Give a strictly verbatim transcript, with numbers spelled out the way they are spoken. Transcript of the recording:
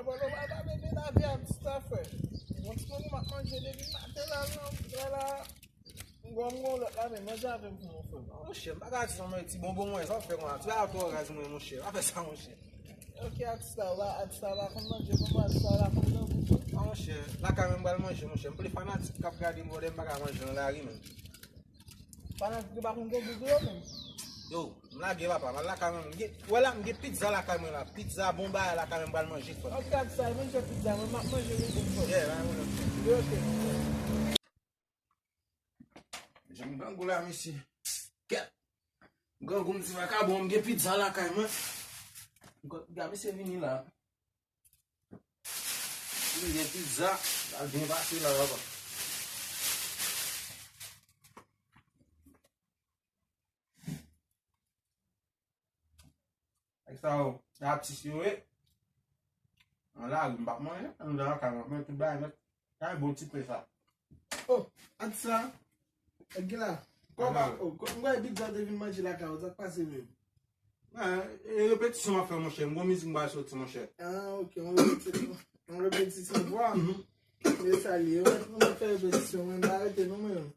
Mwen pa ta bebe lavi a ti sa, frè. Yon ti moman m ap manje depi maten la, non, frè la. M gon, m gon lòt la, men manje avè m pou mwen, frè. Monchè, m pa ka di sa, mwen ti bonbon mwen, sa w fè konsa. Ti bagay twò raz mwen, monchè. Pa fè sa, monchè. Ok, atis la, w pa, atis la pa konn manje, konn atis la pa konn nan bouch. Non, monchè, lakay mwen m pral manje, monchè. M ple fanatik k ap gade m, bòdè, m pa ka manje nan lari, men. Fanatik yo pa konn gon bouch yo, men. Yo, m lage papa, m al lakay mwen. M gen, wè la, m gen pizza lakay mwen la. Pizza bon bagay lakay mwen m pral manje, frè. Ok, atis la, manje pizza, mwen m ap manje, wi, frè. Yeah, ba mwen. Yo, ok. Jan m grangou la, mesye. Kèt. Grangou m di vakabon, m gen pizza lakay mwen. Gade mesye vini la. M gen pizza, sa byen pase la, papa. Nèg sa yo, se atis yo ye. Nan lari, m p ap manje, anndan lakay mwen, men tout bagay nèt. Sa e bon ti pen sa. Oh, atis la. Nèg la. Kòman, oh, kò-, m kwè pizza te vin manje lakay ou, sa k pase menm? Ah, e repetisyon m ap fè, monchè. M gon mizik m pral soti, monchè. Ah, ok, yon repetisyon. Yon repetisyon vwa. Mhm. E sa li ye. Mwen, mwen fè repetisyon, mwen pa rete non, mwen.